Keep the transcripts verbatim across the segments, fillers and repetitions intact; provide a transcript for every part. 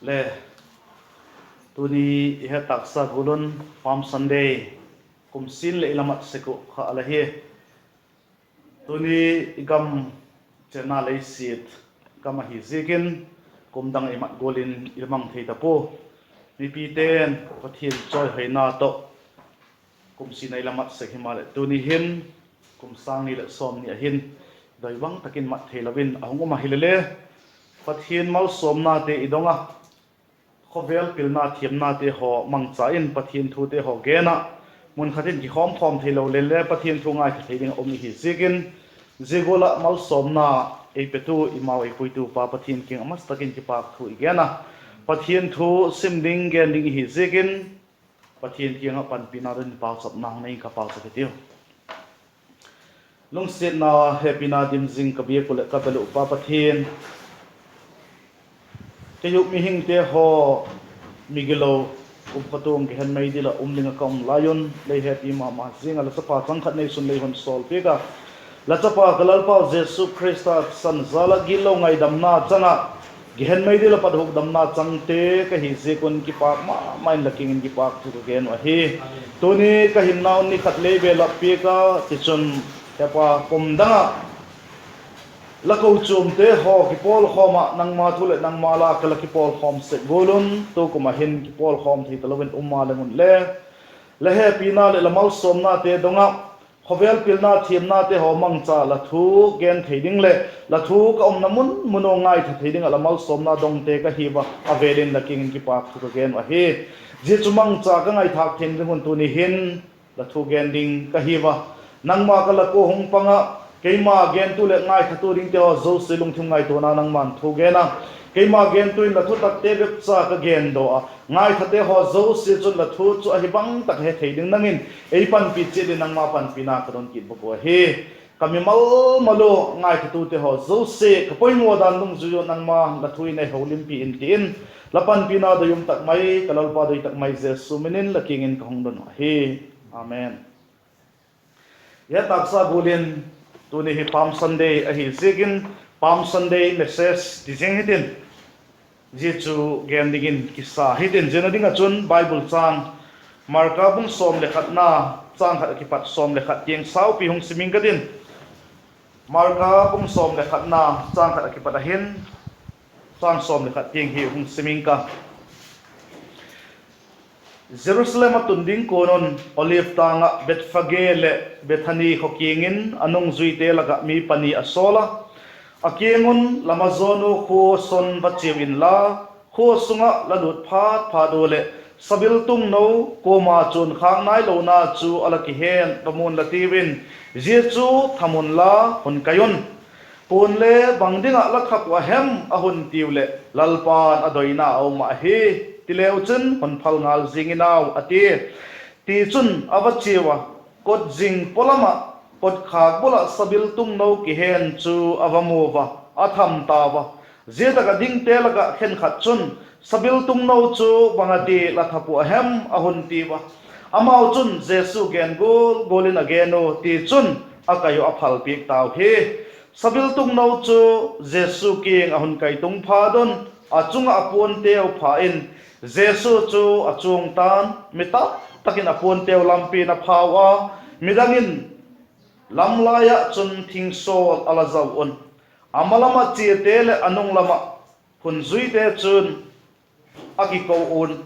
Le, tuni i het tâksa gual un Palm Sunday kum sin leh i la mat sek uh kha a la hi. Tuni i gam chenna lei siat gam ahi ziakin, kum dang i mat gual in i la mang thei ta pua. Mipite'n Pathian chawihoina tawh kum sin a i la mat sek himaleh, tuni hin kum sâng ni leh sawmni a hin doibang tak in mat theilo in a hung um ahile le, Pathian malsawmnate i dong a, khawvel pilna thiamnate haw mangcha in Pathian thute haw gen ah, mun khat in kikhawmkhawm theilo leng le Pathian thu ngaitha thei ding a um i hi ziakin, zia gual ah malsawmna ei petu, i mau ei puitupa Pathian kiang a masa tak in kipâk thu i gen a, Pathian thu sim ding gen ding i hi ziakin, Pathian kiang ah panpina don in pauchapna hung nei in ka pauchap hitiu. Lungsiatna, hepina dim zing ka biak uh leh ka bel uh Pa Pathian, kei uh mihingte haw, migilo, kumtuang gehen meidil ah um ding ah ka um lai un lei hepi ma ma ziang ah, la chapa chang khat neisun lei hun sawl piak a, la chapa ka Lalpau Jesu Khrista san zal ah gitlo ngaidamna chang ah, gehen meidil ah pat hukdamna changte ka hi ziak un kipâk ma ma in la kiang in kipâk thu ka gen uh ahi. Tuni ka hinna un ni khat lei be lap piak a, tichun, hepa, kum dang ah la kochuamte haw kipawlkhawm ah nangma thu leh nangma la ka la kipawlkhawm sek gual un tukum ah hin kipawlkhawm thei talo in um a leng un le, la hepina leh la malsawmnate dong ah, khawvel pilna thiamnate haw mangcha la thu gen thei ding leh la thu ka umna mun mun uh ngaitha thei ding ah la malsawmna dongte ka hi ua, a vêl in la kiang in kipâk thu ka gen uh ahi. Zia chu mangcha ka ngaithâk theina ding un tuni hin la thu gen ding ka hi ua, nangma ka lak ua hung pang ah, keima gentu leh ngaithatu dingte haw zosia lungthim ngaituana nangma'n thu gen a, keima gentu in la thutakte bep cha ka gen daw a, ngaithate haw zosia chun la thu chu ahi bang tak he thei ding nang in ei panpi chiat in nangma panpina ka don kit bak uh ahi. Ka mimal mal ua ngaithatute haw zosia ka poimaw dan dungzui un nangma la thu in ei holimpi in ti in, la panpina doi um tak mai, ka Lalpa doi tak mai Jesu min in la kiang in ka hung don uh ahi. Amen. Zia tâksa gual in, tuni hi Palm Sunday ahi ziakin, Palm Sunday message ti zing hitin, zia chu gen dingin kisa hitin, ziana ding ah chun Bible châng, Marka bung sawm le khatna, châng khat a kipat sawm le khat tiang saupi hung sim ing ka tin. Marka bung sawm le khatna, châng khat a kipat a hin, châng sawm le khat tiang hi hung sim ing ka. Jerusalem a tun ding kuan un Olive tâng ah Bethphage leh Bethani khaw kiang in a nungzuite lak ah mi pani a sawl a, a kiang un, La ma zawn u khua sawn va chiau inla, khua sung ah la lut phat phat ua leh, sabiltung no, kuama chuan khâk nailona chu a la kihen va mu'n la tiu in, zia chu thamunla hun kai un. Puan le bang ding ah la thap uh a hem? a hun tiu leh, Lalpa'n a doina a um ahi, ti leu chun hun phal ngal zing in au, a tia. Tichun a va chiau a, kot zing paw lam ah, kotkhâk bul ah sabiltung no kihen chu a va mu ua, a tham tau a. Zia tak ah dingte lak ah khenkhat chun, Sabiltung no chu bang a ti la thap uh a hem? a hun tiu a. Amau chun Jesu gen gual gual in a gen u, tichun a kai uh a phalpiak tau hi. Sabiltung no chu Jesu kiang a hun kai tung phat un, a chung ah a puanteu pha in, Jesu chu a chuang ta'n, mi tam tak in a puanteu lampi'n a phau a, midang in lam lai ah chun thingsawl a la zau un. A ma lam ah chiate leh a nung lam ah hun zuite chun a kiko un,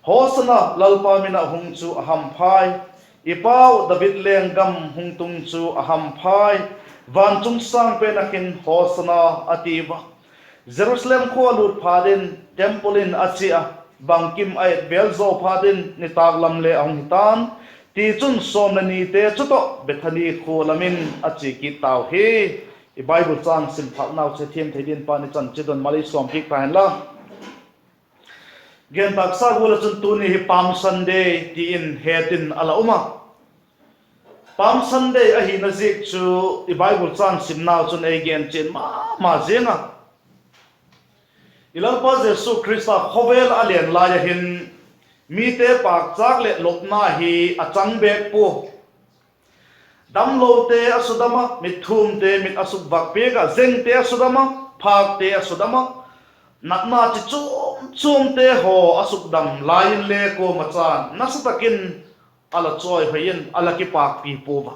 Hosana, Lalpa min ah hung chu a hamphai; i pau David lenggam hung tung chu a hamphai; vanchung sâng pen ah hin Hosana, a tiu a. Jerusalem khua a lût phat in temple in a chia a, bangkim a et vêl zaw phat in nitâk lam le a hung hi ta'n. Tichun sawm le nite chu tawh Bethani khua lam in a chia kit tau hi. I Bible châng sim phâknau chu thiam thei dingin Pa'n i chanchin don mal ei sawmpiak ta hen la. Gen tâksa gual ah chun tuni hi Palm Sunday ti in het in a la um a. Palm Sunday ahina ziak chu i Bible châng simnau chun ei gen chian ma ma ziang a. I Lalpa Jesu Khrista khawvel a len lai ah hin mite pâkchâk leh lopna hi a chang bêk pua. Damlote a sudam a, mitthumte mit a sukvâk piak ah, zengte a sudam a, phâkte a sudam a, natna chi chuam chuamte haw a sukdam lai inle kuama chan nasa tak in a la chawihoi in a la kipâkpi pua a.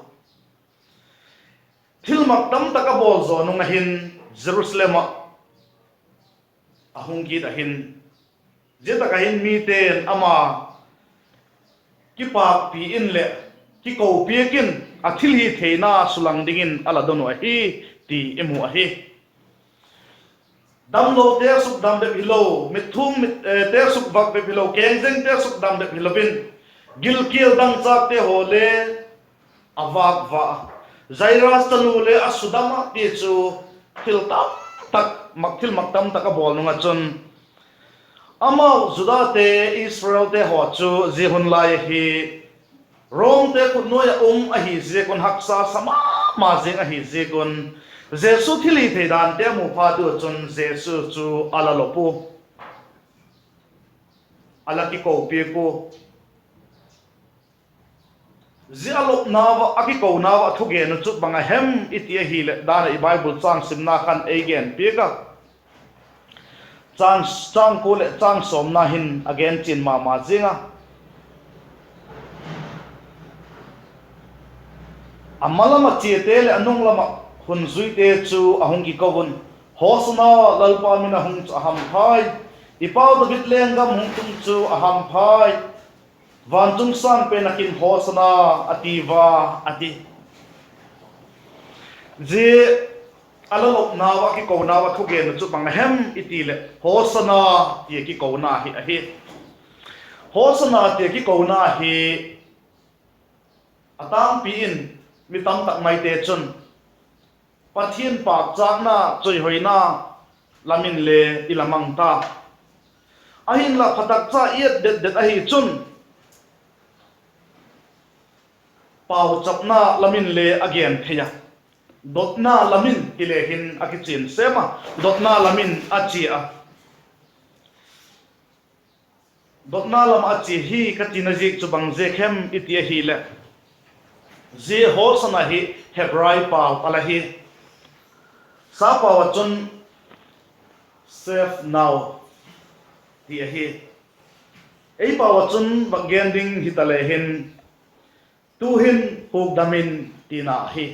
Thilmak tamtak a bawl zaw nung ah hin Jerusalem ah a hung kit ah hin, zia tak ah hin mite'n ama kipâkpi in leh kikopiak in a thilhitheina sulang dingin a la don uh ahi ti i mu ahi. Damlote sukdam bep hilo, mitthumte sukvak bep hilo, kengzengte sukdam bep hilo in, gilkial dangchâkte haw le a vâk va a, Jairus chanu le a sudam ah ti chu thil tamtak, thilmak tamtak a bawl nung ah chun, amau Judate, Israelte haw chu zia hun lai ahi Romte khutnuai ah um ahi ziak un, haksa sa ma ma zing ahi ziak un, Jesu thilhithei dante a mu phat ua chun Jesu chu a la lop ua, a la kikopiak ua. Zia a lopnau ah, a kikonau ah a thugen uh chu bang a hem i ti ahileh, dan ah i Bible châng simna khan ei gen piak a, châng kua leh châng sawmna hin a gen chian ma ma ziang a. A ma lam ah chiate leh a nung lam ah hun zuite chu a hung kiko un, Hosana, Lalpa min a hung chu a hamphai, i pau David lenggam hung tung chu a hamphai, vanchung sâng pen ah hin Hosana a ti ua, a ti. Zia a la lopnau ah, a kikonau ah thugen uh chu bang a hem i ti leh, Hosana ti a kikona hi ahi. Hosana ti a kikona hi a tângpi in mi tamtak maite chun Pathian pâkchâkna, chawihoina lam in le i la mang ta. Ahinla phatakcha i et det det ahi chun pauchapna lam in le a gen thei a, dotna lam in hile hin a kichian sêm a, dotna lam in a chia a. Dotna lam ah a chia hi ka tina ziak chu bang ziak hem i ti ahileh, zia Hosana hi Hebrai pau a la hi. Sapau ah chun save now ti ahi. Ei pau ah chun vak gen ding hitale hin, tu'hin hukdam in tina ahi.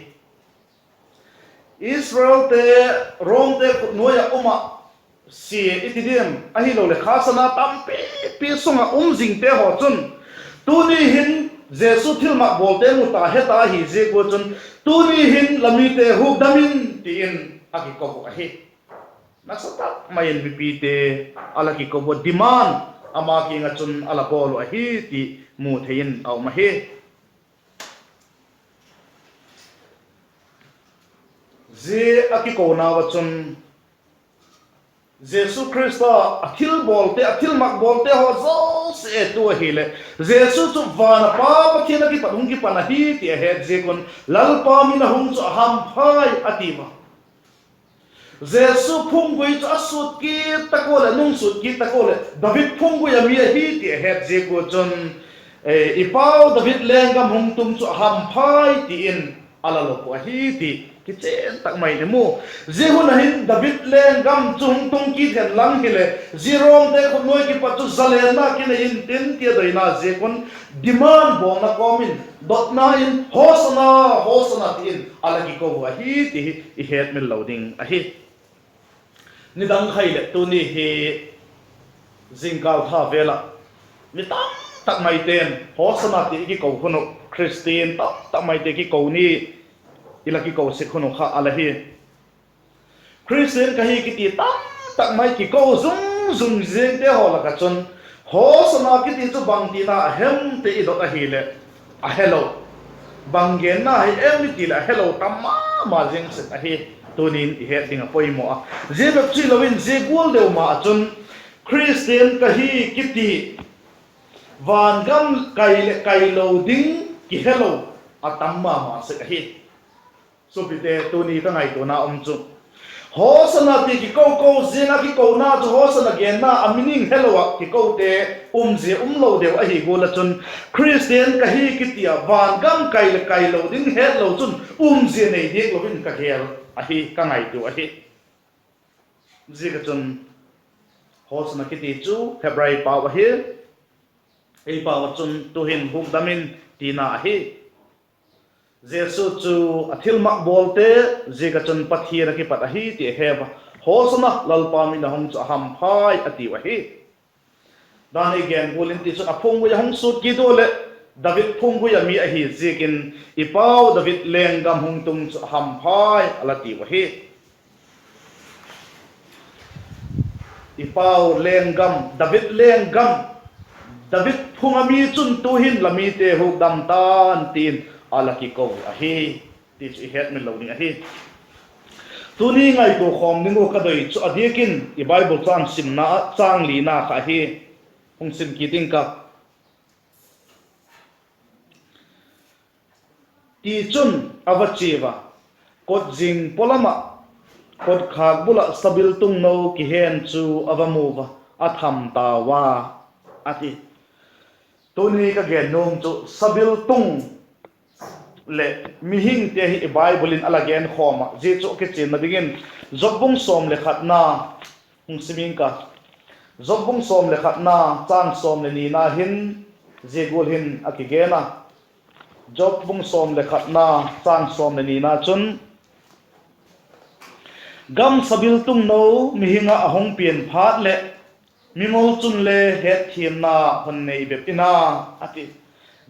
Israelte Romte khutnuai ah um ah sia i ti diam, ahiloleh khâsana tampipi sung ah um zingte haw chun, tuni hin Jesu thilmak bawlte mu ta he ta ahi ziak ua chun, tuni hin la mite hukdam in ti in a kiko uh ahi. Nasa tak mai in mipite a la kiko uh, demand ama kiang ah chun a la bawl uh ahi ti mu thei in a um ahi. Zia a kikonau ah chun Jesu Khrista a thilbawlte, a thilmak bawlte haw zosia tu ahileh, Jesu chu van a Pa Pathian a kipat hung kipan ahi ti a het ziak un, Lalpa min a hung chu a hamphai a ti ua. Jesu phunggui chu a sut kit tak ua leh, nung sut kit tak ua leh David phunggui a mi ahi ti a het ziak ua chun, i pau David lenggam hung tung chu a hamphai ti in a la lop uh ahi ti kichian tak mai in i mu. Zia hun ah hin David lenggam chu hung tung kit hen lang hileh, zia Romte khutnuai kipat chu zalenna kinei intin ti a doina ziak un, demand bawlna kawm in, dotna in, Hosana, Hosana ti in a la kiko uh ahi ti hi i hetmil lo ding ahi. Nidang khat leh tuni hi zingkâl tha vêl ah mi tamtak maite'n Hosana ti i kiko hun uh, Khristian tamtak maite kiko ni i la kiko sek hun uh kha a la hi. Khristian ka hi kiti tamtak mai kiko zung zung ziangte haw lak ah chun, Hosana kiti chu bang tina a hem ti i dot ahileh, a helo. Bang genna hi em i ti leh a helo tam ma ma ziang sek ahi. Tuni'n i het ding a poimaw a. Zia bep chu hilo in, zia gual deu ma ah chun, Khristian ka hi kiti, vangam kai leh kailo ding kihelo a tam ma ma sek ahi. Suapite, tuni ka ngaituana um chu, Hosana ti kiko ko ziang ah kikona chu Hosana genna a meaning helo ah kikote umzia um lo deu ahi gual ah chun, Khristian ka hi kiti a vangam kai leh kailo ding hetlo chun umzia nei diak lo in ka gel ahi, ka ngaitua ahi. Ziak ah chun Hosanna kiti chu Hebrai pau ahi. Ei pau ah chun tu'hin hukdam in tina ahi. Jesu chu a thilmak bawlte ziak ah chun Pathian ah kipat ahi ti a he ua. Hosanna, Lalpa min a hung chu a hamphai a tiu ahi. Dan ei gen gual in tichun a phunggui a hung sut kit ua leh, David phunggui a mi ahi ziakin, i pau David lenggam hung tung chu a hamphai a la tiu ahi. I pau lenggam, David lenggam, David phung a mi chun tu'hin la mite hukdam tan, ti'n a la kiko ahi, ti chu i hetmil lo ding ahi. Tuni ngaitua khawm ding uh ka doi chu a diak in i Bible châng simna ah châng lina kha ahi. Hung sim kit ing ka. Tichun, a va chia ua, kotzing pawlam ah, kotkhâk bul ah sabiltung no kihen chu a va mu ua, a tham tau a, a ti. Tuni ka gen nuam chu sabiltung leh mihingte hi i Bible in a la genkhawm ah, zia chu a kichianna dingin Job bung sawm le khatna hung sim ing ka. Job bung sawm le khatna, châng sawm le nina hin zia gual hin a kigen a. Job bung sawm le khatna, châng sawm le nina chun, Gam sabiltung no mihing ah a hung pian phat leh, mingol chunle hetthiamna hun nei bep in a, a ti.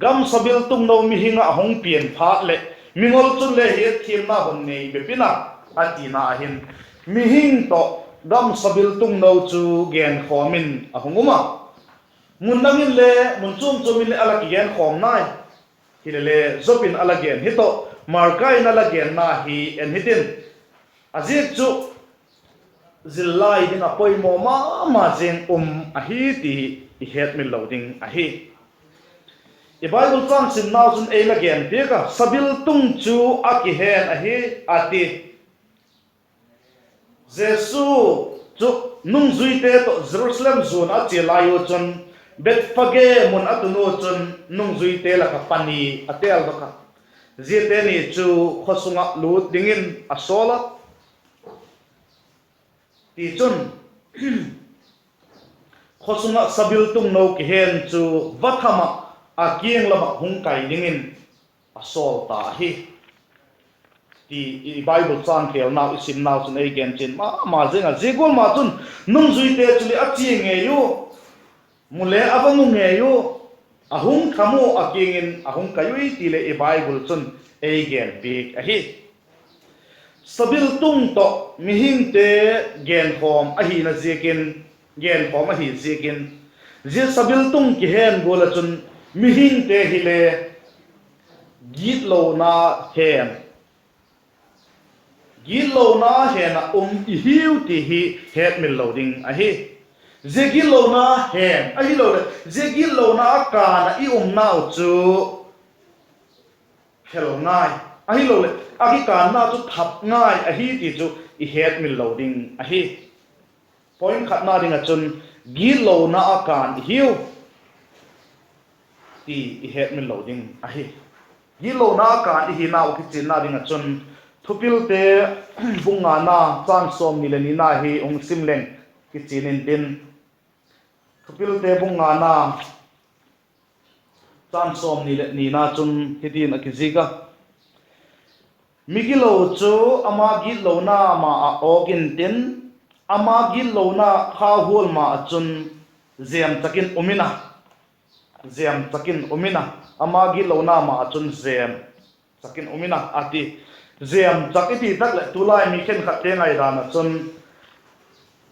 Gam sabiltung no mihing ah a hung pian phat leh, mingol chunle hetthiamna hun nei bep in a, a tina ahin, mihing tawh gam sabiltung no chu genkhawm in a hung um a. Mun dang inle, mun chuam chuam inle a la kigenkhawm nai. Hilele Job in a la gen hi tawh, Marka in a la genna hi en hitin, a ziak chu zillai ding ah poimaw ma ma zing um ahi ti i hetmil lo ding ahi. I Bible châng simnau chun ei la gen piak a, sabiltung chu a kihen ahi, a ti. Jesu chu nungzuite tawh Jerusalem zuan a chia lai u chun, Bethphage mun a tun u chun nungzuite lak ah pani a têldok a, ziate ni chu khaw sung ah lût dingin a sawl a. Tichun, khaw sung ah sabiltung no kihen chu va tham ah, a kiang lam ah hung kai dingin a sawl ta ahi, ti i Bible châng telnau i simnau chun ei gen chian ma ma zing a. Zia gual ma chun nungzuite chu le a chia ngei u, mu le a va mu ngei u, a hung tham u, a kiang in a hung kai ui ti le i Bible chun ei gen piak ahi. Sabiltung tawh mihingte genkhawm ahina ziakin, genkhawm ahi ziakin, zia sabiltung kihen gual ah chun mihingte hile gitlona hen, gitlona hen ah um i hiu ti hi hetmil lo ding ahi. Zia gitlona hen ahiloleh zia gitlona a kân ah i umnau chu phel ngai, ahiloleh a kikânna chu thap ngai ahi ti chu i hetmil lo ding ahi. Point khatna ding ah chun, gitlona a kân i hiu ti i hetmil lo ding ahi. Gitlona a kân i hinau kichianna ding ah chun, Thupilte bung ngana châng sawmni leh nina hi hung sim leng kichian intin, Thupilte bung ngana châng sawmni leh nina chun hitin a kizik a: Migilo chu ama gitlona ma ah awk intin, ama gitlona khauhual ma ah chun jêmchak in um in a, jêmchak in um in a, ama gitlona ma ah chun jêmchak in um in a, a ti. Jêmchak i ti tak leh tulai mi khenkhatte ngaidan ah chun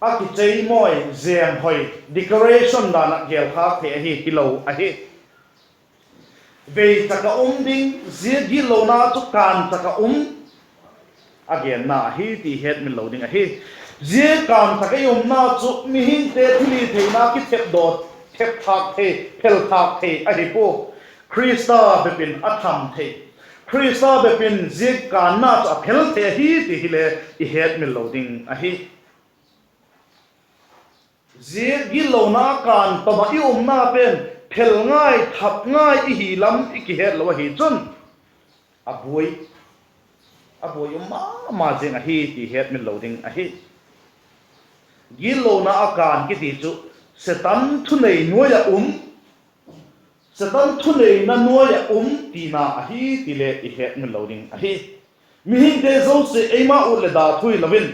a kicheimawi, jêmhoi, decoration dan ah gêlkhâk thei ahi hilo ahi. Vei chak ah um ding, zia gitlona chu kân chak ah um a genna ahi ti hetmil lo ding ahi. Zia kân chak ah i umna chu mihingte thilhitheina kithepdaw, thepthâk thei, phelthâk thei ahi pua. Khrista bep in a tham thei, Khrista bep in zia kânna chu a phel thei ahi ti hile i hetmil lo ding ahi. Zia gitlona kân tawm ah i umna pen phel ngai, thap ngai i hi lam i kihet lo ahi chun, a buai, a buai um ma ma zing ahi ti hetmil lo ding ahi. Gitlona a kân kiti chu Setan thunei nuai ah um, Setan thuneina nuai ah um tina ahi ti le i hetmil lo ding ahi. Mihingte zosia eima ut leh da thui lo in,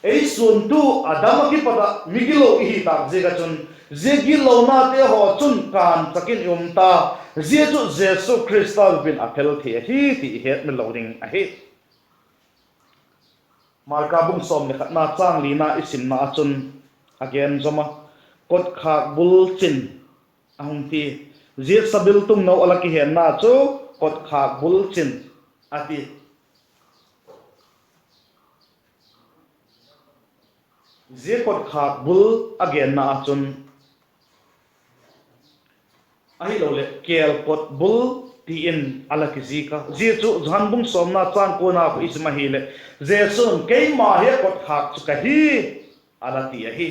ei suantu Adam ah kipat ah mi gilo i hi tâk ziak ah chun, zia gitlonate haw chun kânchak in i um ta. Zia chu Jesu Khrista bep in a phel thei ahi ti i hetmil lo ding ahi. Marka bung sawm leh khatna châng lina i simna ah chun a gen zom a, kotkhâk bul chin a hung ti. Zia sabiltung no a la kihenna chu kotkhâk bul chin a ti. Zia kotkhâk bul a genna ah chun, ahiloleh kêlkot bul ti in a la kizik a. Zia chu Johan bung sawmna châng kuana khu i sim ahileh, Jesu'n, keima hi a kotkhâk chu ka hi, a la ti ahi.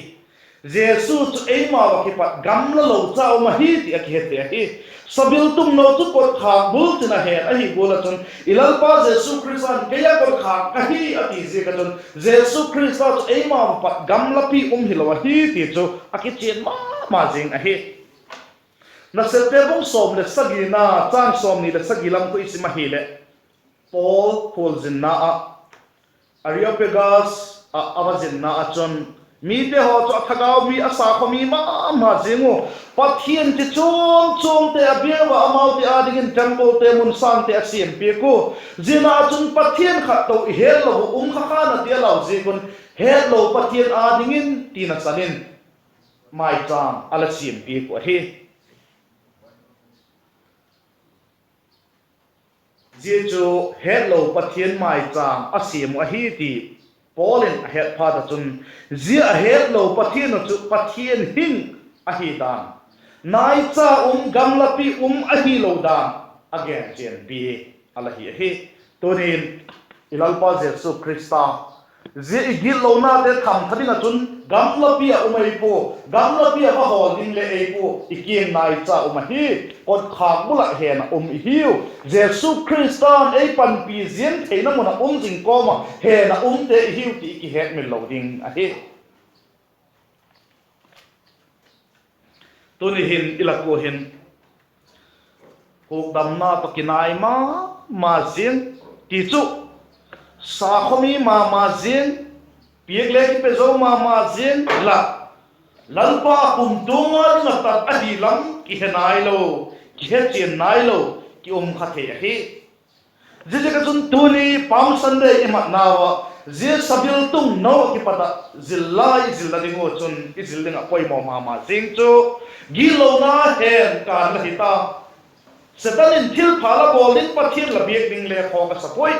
Jesu chu eimau ah kipat gamla lo cha um ahi ti a kihe thei ahi. Sabiltung no chu kotkhâk bul chin a hen ahi gual ah chun, i Lalpa Jesu Khrista'n kei a kotkhâk ka hi a ti ziak ah chun, Jesu Khrista chu eimau ah pat gamlapi um hilo ahi ti chu a kichian ma ma zing ahi. Nasepte bung sawm leh sagina châng sawmni leh sagi lam khu i sim ahileh, Paul khualzinna ah, Areopagus ah a va zinna ah chun, mite haw chu a thagau mi, a sakhaw mi ma ma zing u, Pathian chi chuam chuamte a biak ua, amaute â dingin temple te, mun sângte a siam piak u. Zia ah chun Pathian khat tawh i hetlo uh um kha khan a ti a lau ziak un, hetlo Pathian â dingin tina san in maichâm a la siam piak uh ahi. Zia chu hetlo Pathian maichâm a siam uh ahi ti Paul in a het phat ah chun, zia a hetlo Pathian uh chu Pathian hing ahi dan, naicha um, gamlapi um ahilo dan a gen chianpi a la hi ahi. Tunin i Lalpa Jesu Khrista, zia i gitlonate thangtha ding ah chun gamlapi ah um ei pua, gamlapi ah va hawl ding le ei pua, i kiang naicha um ahi. Kotkhâk bul ah hen ah um i hiu. Jesu Khrista'n ei panpi ziang theina mun ah um zing kawm ah hen ah umte i hiu ti i kihetmil lo ding ahi. Tuni hin i lak ua hin hukdamna tawh kinai ma ma ziang, ti chu sakhaw mi ma ma ziang, piak le kipe zo ma ma ziang la, Lalpa kumtuang â ding ah tat ahi lam kihe nailo, kihechian nailo ki um kha thei ahi. Ziaziak ah chun tuni Palm Sunday i matnau ah, zia sabiltung no ah kipat ah zil lai i zilna ding ua chun i zil ding ah poimaw ma ma zing chu gitlona hen kân la hi ta. Setan in thilpha la bawl ding, Pathian la biak ding le khawk a sa puai.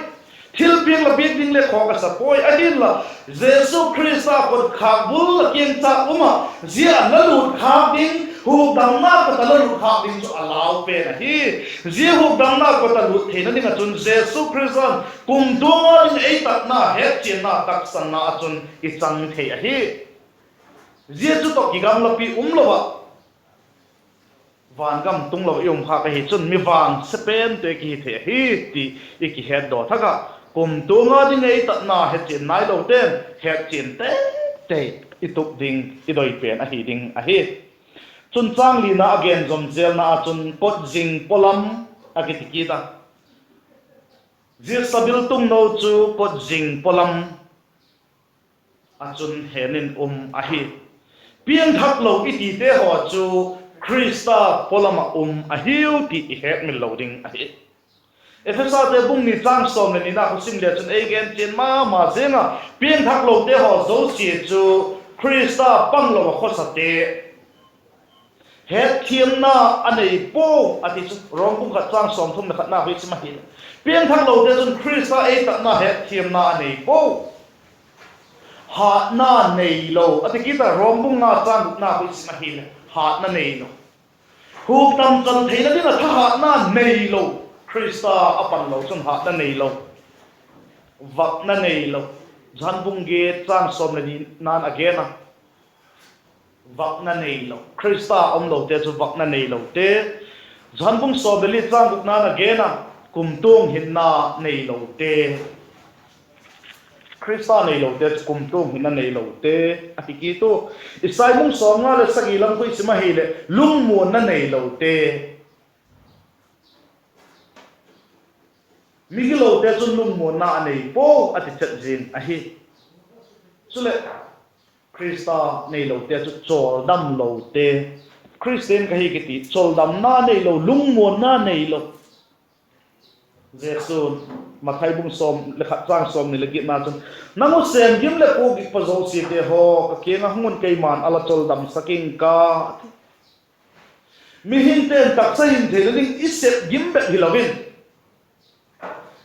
Thilpiak la biak ding le khawk a sa puai. Ahinla, Jesu Khrista kotkhâk bul la kiang cha um ah, zia la lût khâk ding, hukdamna kot ah la lût khâk ding chu a lau pen ahi. Zia hukdamna kot ah lût theina ding ah chun Jesu Khrista'n kumtuang â ding ei tatna, hetchianna, taksanna ah chun i chang thei ahi. Zia chu tawh kigamlapi umlo ah, vangam tunglo i um khâk ahi chun mi vangse pen te kihi thei ahi ti i kihetdaw thak ah, kumtuang â ding ei tatna hetchian nailote'n hetchian teitei i tup ding, i doi pen ahi ding ahi. Chun châng lina a gen zom zelna ah chun kotzing pawlam a kiti kit a. Zia sabiltung no chu kotzing pawlam ah chun hen in um ahi. Piangthak lo i tite haw chu Khrista pawlam ah um ahiu ti i hetmil lo ding ahi. Ephesate bung ni châng sawm leh nina khu sim le chun ei gen chian ma ma zing a, piangthak lote haw zosia chu Khrista panglo ah khawsate, hetthiamna a nei pua a ti chu, Rom bung khat châng sawmthum leh khatna khu i sim ahileh, piangthak lote chun Khrista ei tatna hetthiamna a nei pua. Hatna neilo a ti kit a, Rom bung nga châng gukna khu i sim ahileh, hatna neilo. Hukdam chan theina ding ah thahatna neilo, Khrista a panlo chun hatna neilo, vakna neilo. Johan bung giat châng sawm leh nina'n a gen a, vakna neilo. Khrista umlote chu vakna neilote. Johan bung sawm leh li châng gukna'n a gen a, kumtuang hinna neilote. Khrista neilote chu kumtuang hinna neilote a ti kit u. Isai bung sawmnga leh sagi lam kha i sim ahileh lungmuanna neilote. Migilote chun lungmuanna a nei puau a ti chet zing ahi. Chuleh, Khrista neilote chu chawldamlote. Khristian ka hi kiti chawldamna neilo, lungmuanna neilo. Jesu'n Mathai bung sawm le khat châng sawmni leh giatna chun, Nang u sêm gim leh puak gik pa zosiate haw, ka kiang ah hung un, keima'n a la chawldamsak ing ka, a ti. Mihingte'n taksa hin theina ding i sep gim bep hilo in,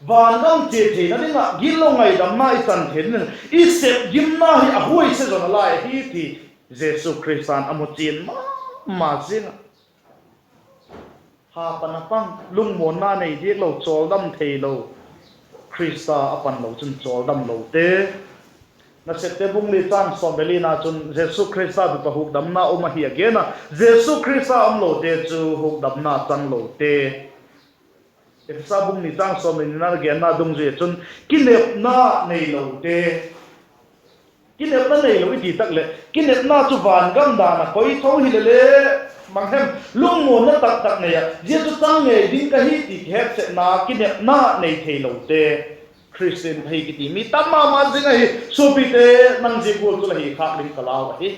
vangam chia theina ding ah gitlo ngaidamna i chan theina ding i sep gimna hi a huaise zaw nalai ahi ti Jesu Khrista'n a mu chian ma ma ziang ah, ha pan a pang, lungmuanna nei diak lo, chawldam theilo, Khrista a pan lo chun chawldamlote. Nasepte bung li châng sawm leh lina chun Jesu Khrista bep ah hukdamna um ahi a gen a, Jesu Khrista umlote chu hukdamna changlote. Ephesa bung ni châng sawm leh nina a genna dungzui ah chun kinepna neilote. Kinepna neilo i ti tak leh, kinepna chu vangam dan ah koi tho hile le, bang hem, lungmuanna tak tak nei ah, zia chu chang ngei ding ka hi ti kihetsetna, kinepna nei theilote. Khristian ka hi kiti mi tam ma ma zing ahi. Suapite, nang zia gual chu la hi khâk ding ka lau ahi.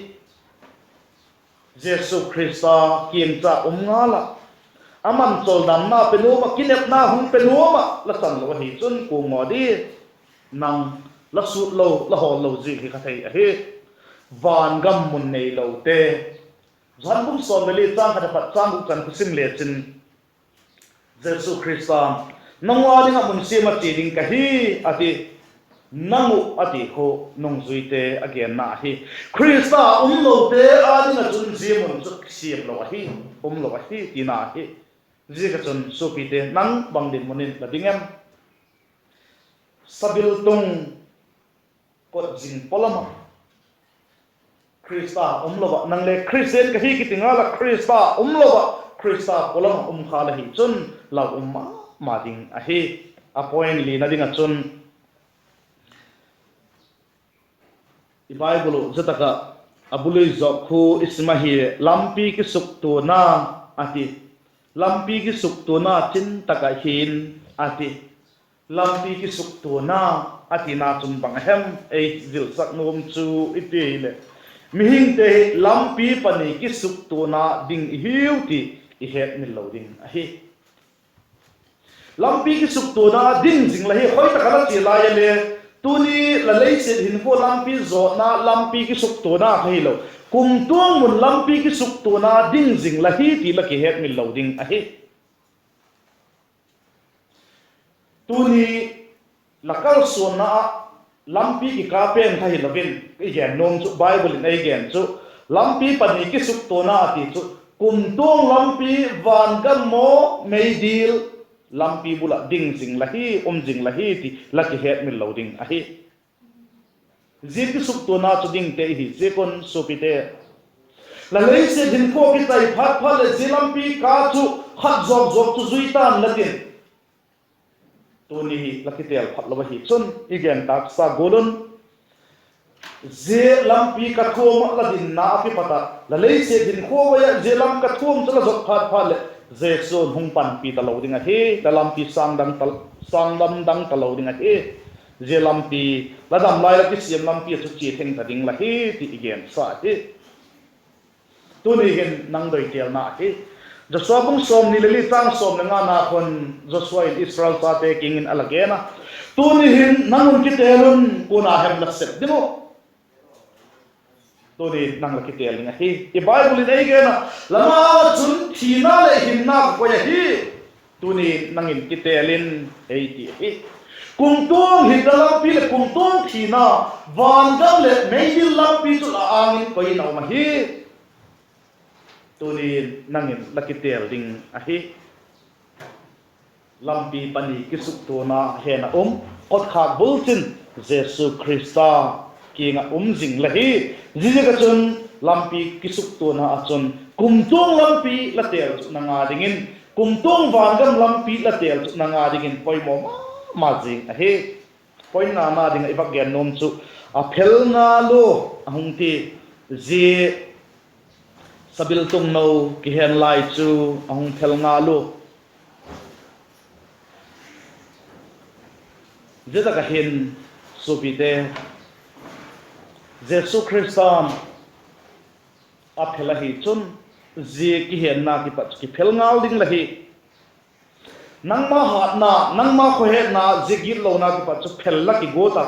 Jesu Khrista kiang cha um ngal ah, aman chawldamna pe nuam ah, kinepna hung pe nuam ah la chan lo ahi chun kuang maw di, nang la sut lo, la hawl lo zing hi kha thei ahi. Vangam mun neilote. Johan bung sawm leh li châng khat apat châng guk chan khu sim lechin, Jesu Khrista'n, Nang ua ding ah mun siam a chia ding ka hi, a ti. Nang uh a ti khu nungzuite a genna ahi. Khrista umlote â ding ah chun zia mun chu siam lo ahi, um lo ahi tina ahi. Ziak ah chun suapite, nang bang dinmun in la ding em? Sabiltung kot zing pua lam ah Khrista um lo ah, nang le Khristian ka hi kiti ngal ah Khrista um lo ah, Khrista pua lam ah um kha la hi chun, la um ma ma ding ahi. A point lina ding ah chun, i Bible uh zia tak ah a bul ui zawk khu i sim ahileh, lampi kisuktuana a ti. Lampi kisuktuana chin tak ah hin a ti. Lampi kisuktuana a tina chun bang a hem ei zilsak nuam chu i ti hileh, mihingte hi lampi pani kisuktuana ding i hiu ti i hetmil lo ding ahi. Lampi kisuktuana ding zing la hi, khoi tak ah la chia lai a le, tuni la leisiat hinkhua lampi zawtna lampi kisuktuana kha hilo, kumtuang mun lampi kisuktuana ding zing la hi ti la kihetmil lo ding ahi. Tuni la kalsuanna ah lampi kikâ pen kha hilo in, i gen nuam chu, Bible in ei gen chu, lampi pani kisuktuana ti chu, kumtuang lampi, vangam maw, meidil lampi bul ah ding zing la hi, um zing la hi ti la kihetmil lo ding ahi. Zia kisuktuana chu dingte i hi ziak un suapite, la leisiat hinkhua kichai phat phat leh zia lampi ka chu khat zawk zawk chu zui ta'n la tin, tuni hi la kitêl phat lo ahi chun i gen tâksa gual un, zia lampi ka thuam ah la dinna a kipat ah la leisiat hinkhua vai ah zia lam ka thuam chu la zot phat phat leh, Jesu'n hung panpi talo ding ahi, la lampi sângdang ta, sângdam dang talo ding ahi. Zia lampi, la dam lai la kisiam lampi ah chu chia theng ta ding la hi ti i gensa hi. Tuni hin nang doitêlna hi, Joshua bung sawmni leh li châng sawm leh ngana khun Joshua in Israel chate kiang in a la gen a, tuni hin nang un kitêl un, kuana hem la sep ding uh? Tuni nang la kitêl ding ahi. I Bible in ei gen a, la ma ah chun thina leh hinna ka koi ahi. Tuni nang in kitêl in, ei ti ahi. Kumtuang hinna lampi leh kumtuang thina, vangam leh meidil lampi chu la âng in koi in a um ahi. Tuni nang in la kitêl ding ahi. Lampi pani kisuktuana hen a um, kotkhâk bul chin, Jesu Khrista kiang ah um zing la hi. Ziaziak ah chun lampi kisuktuana ah chun kumtuang lampi la têl chu nang â dingin, kumtuang vangam lampi la têl chu nang â dingin poimaw ma ma zing ahi. Point ngana ding ah i vak gen nuam chu, a phel ngal ua, a hung ti, zia sabiltung no kihen lai chu a hung phel ngal ua. Zia tak ah hin, suapite, Jesu Khrista'n a phel ahi chun, zia kihenna kipat chu kiphel ngal ding la hi. Nangma hatna, nangma khawhetna, zia gitlona kipat chu phel la kiguat a,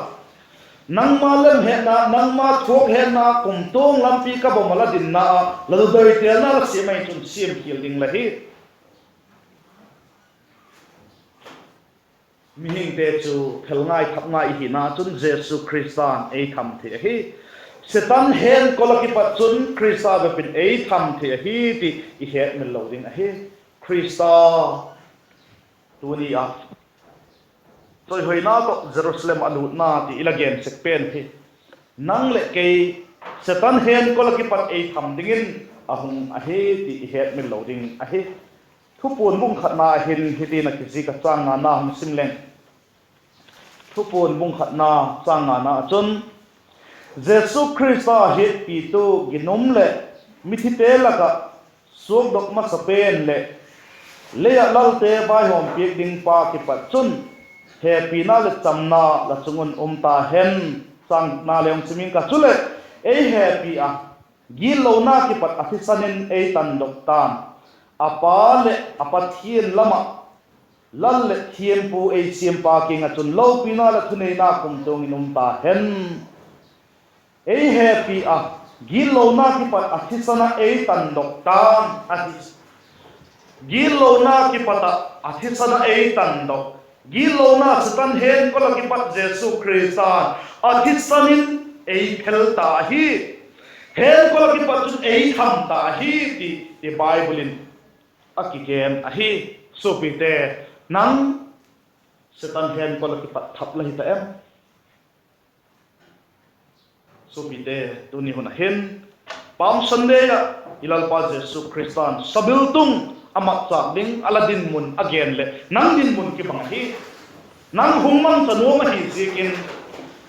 nangma lemhetna, nangma thuak hetna, kumtuang lampi ka bawm a la dinna ah la doi telna la siam ahi chun siam khial ding la hi. Mihingte chu phel ngai thap ngai i hina chun Jesu Khrista'n ei tham thei ahi. Setan henkol ah kipat chun Khrista bep in ei tham thei ahi ti i hetmil lo ding ahi. Khrista tuni a chawihoina tawh Jerusalem a lûtna ti i la gen sek pen hi, nang leh kei Setan henkol ah kipat ei tham dingin a hung ahi ti i hetmil lo ding ahi. Thupuan bung khatna hin hitin a kizik a, châng ngana hung sim leng. Thupuan bung khatna châng ngana ah chun, Jesu Khrista hetpitu ginum leh mithite lak ah suakdok masa pen leh lei ah lalte vaihawm piak ding pa kipat chun hepina leh chamna la chung un um ta hen. Châng na le hung sim ing ka, chuleh ei hepi a, gitlona kipat a thisan in ei tandok ta'n, a Pa leh a Pathian lam ah Lal leh thiampu ei siampa kiang ah chun lopina leh thuneina kumtuang in um ta hen. Ei hepi a, gitlona kipat a thisan ah ei tandok ta'n, a ti. Gitlona kipat ah a thisan ah ei tandok, gitlona Setan henkol ah kipat Jesu Khrista'n a thisan in ei phel ta ahi. Henkol ah kipat chun ei tham ta ahi ti i Bible in a kigen ahi. Suapite, nang Setan henkol ah kipat thap la hi ta em? Suapite, tuni hun ah hin Palm Sunday ah i Lalpa Jesu Khrista'n sabiltung a matchâk ding a la dinmun a gen leh nang dinmun kibang ahi. Nang hung mangcha nuam ahi ziakin,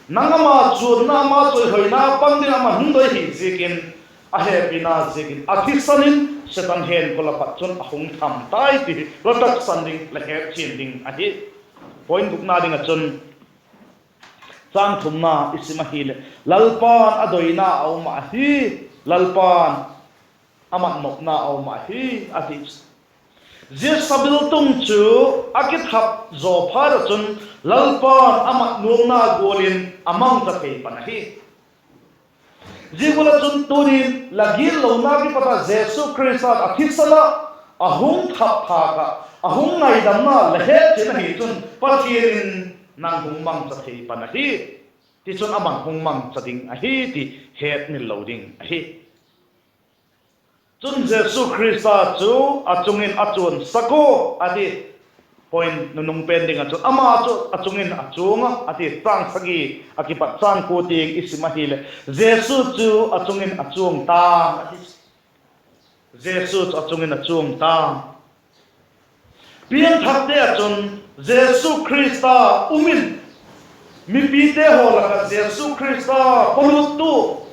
nang ama chuanna, ama chawihoina pang ding a man hung doi hi ziakin, a hepina ziakin a thisan in Setan henkol ah pat chun a hung tham tai ti hi la taksan ding, la hetthiam ding ahi. Point gukna ding ah chun, châng thumna i sim ahileh, Lalpa'n a doina a um ahi, Lalpa'n a mat nopna a um ahi, a ti. Zia sabiltung chu a kithap zaw phat ah chun Lalpa'n a mat nuamna gual in a mangcha thei pan ahi. Zia gual ah chun tunin la gitlona kipat ah Jesu Khrista'n a thisan ah a hung thap thâk ah, a hung ngaidamna la hetchian ahi chun Pathian in nang hung mangcha thei pan ahi. Tichun aman hung mangcha ding ahi ti hetmil lo ding ahi. Chun Jesu Khrista chu a chung in a chuansak ua, a ti. Point nunung pen ding ah chun ama chu a chung in a chuang a, a ti. Châng sagi ah kipat châng kua tiang i sim ahileh, Jesu chu a chung in a chuang ta'n, a ti. Jesu chu a chung in a chuang ta'n. Piangthakte ah chun Jesu Khrista um in, mipite haw lak ah Jesu Khrista pawluttu,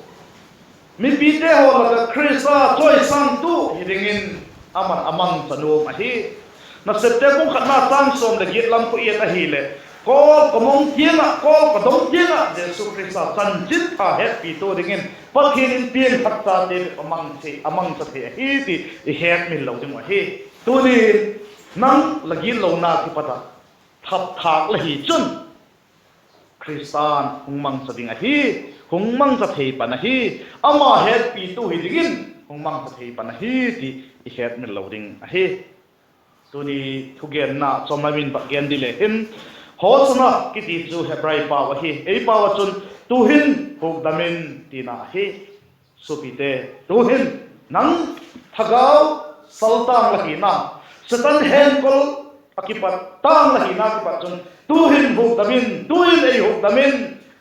mipite haw lak ah Khrista chawisangtu hi dingin aman a mangcha nuam ahi. Nasepte bung khatna châng sawm leh giat lam kua i et ahileh, kawl kamong tiang ah, kawl kadong tiang ah Jesu Khrista chanchin pha hetpitu dingin Pathian in piangthak chate a mangcha thei ahi ti i hetmil lo ding uh ahi. Tunin nang la gitlona kipat ah thap thâk la hi chun Khrista'n hung mangcha ding ahi, hung mangcha thei pan ahi, ama hetpitu hi dingin hung mangcha thei pan ahi ti i hetmil lo ding ahi. Tuni thugenna chawm lam in vak gen di le hin, Hosana kiti chu Hebrai pau ahi. Ei pau ah chun, tu'hin hukdam in tina ahi. Suapite, tu'hin nang thagau saltâng la hina, Setan henkol ah kipat tâng la hina kipat chun, tu'hin hukdam in, tu'hin ei hukdam in,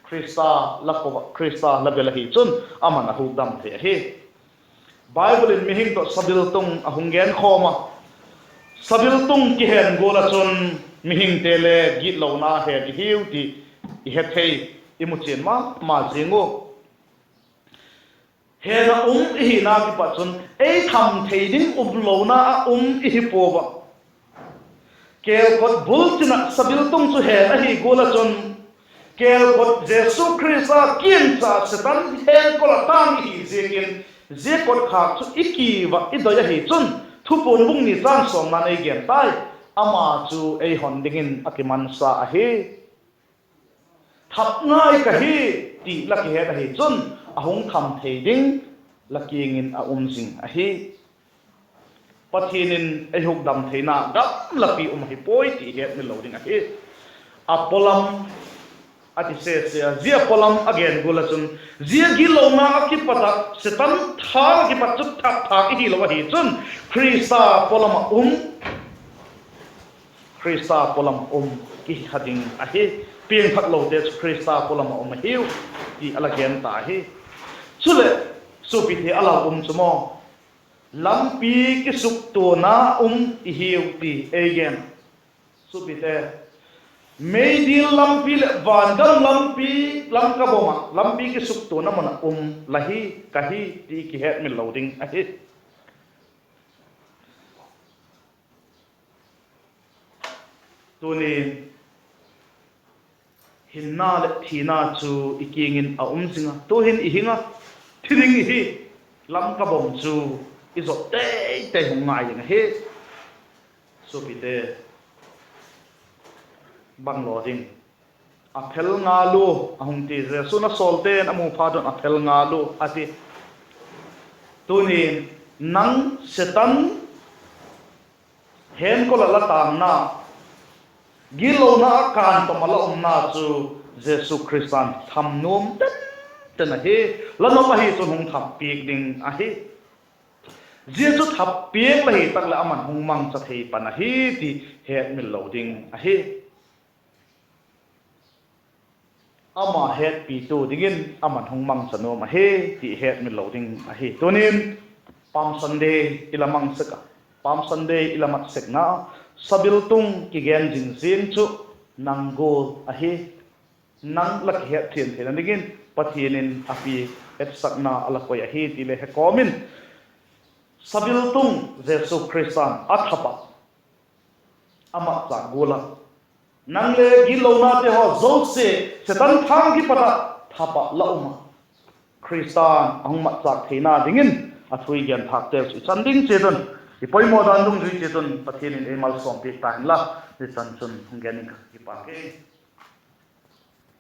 Khrista la ko ah, Khrista la bel ahi chun, aman a hukdam thei ahi. Bible in mihing tawh sabiltung a hung genkhawm a, sabiltung kihen gual ah chun mihingte le gitlona hen i hiu ti i hethei, i muchian ma ma zing u. Hen ah um i hina kipat chun ei tham thei ding umlona ah um i hi pua a. Kêlkot bul chin ah sabiltung chu hen ahi gual ah chun, kêlkot Jesu Khrista kiang cha Setan henkol ah tâng i hi ziakin, zia kotkhâk chu i kiu ah i doi ahi chun, Thupuan bung ni châng sawmna'n ei gen tai, ama chu ei hon dingin a kimansa ahi. Thap ngai ka hi ti la kihet ahi chun, a hung tham thei ding la kiang in a um zing ahi. Pathian in ei hukdam theina gamlapi um ahi puai ti hetmil lo ding ahi. A pawlam a ti sese a, zia pawlam a gen gual ah chun, zia gilona ah kipat ah Setan thâng ah kipat chu thap thâk i hilo ahi chun, Khrista pawlam ah um, Khrista pawlam ah um kihi kha ding ahi. Piangthaklote chu Khrista pawlam ah um ahiu ti a la gen ta ahi. Chuleh, suapite, a lau um chu maw, lampi kisuktuana um i hiu ti ei gen. Suapite, meidil lampi leh vangam lampi, Lamka bawm ah lampi kisuktuana mun ah um la hi, ka hi ti kihetmil lo ding ahi. Tuni'n hinna leh thina chu i kiang in a um zing a, tu'hin i hing a, thi ding i hi. Lamka bawm chu i zot teitei hung ngai ding ahi. Suapite, bang law ding? A phel ngal ua, a hung ti, Jesu'n a sawlte'n a mu phat un a phel ngal ua a ti. Tuni'n nang Setan henkol ah la tângna, gilona ah kântam ah la umna chu Jesu Khrista'n tham nuam ten ten ahi. La nop ahi chun hung thap piak ding ahi. Zia chu thap piak la hi tak leh ama'n hung mangcha thei pan ahi ti hetmil lo ding ahi. Ama hetpitu dingin ama'n hung mangcha nuam ahi ti hetmil lo ding ahi. Tuni'n Palm Sunday i la mang sek a, Palm Sunday i la mat sekna, sabiltung kigen zing zing chu nang gual ahi. Nang la kihetthiam theina dingin Pathian in a piak etsakna a la koi ahi ti le he kawm in, sabiltung Jesu Khrista'n a thap ah, a matchâk gual ah, nang le gilonate haw zosia Setan thâng kipat ah thap ah la um ah, Khrista'n a hung matchâk theina dingin a thu i gen thâkte chu i chan ding chiat un, i poimaw dan dungzui chiat un Pathian in ei malsawmpiak ta hen la, zia chan chun hung gen ing ka, kipâk e.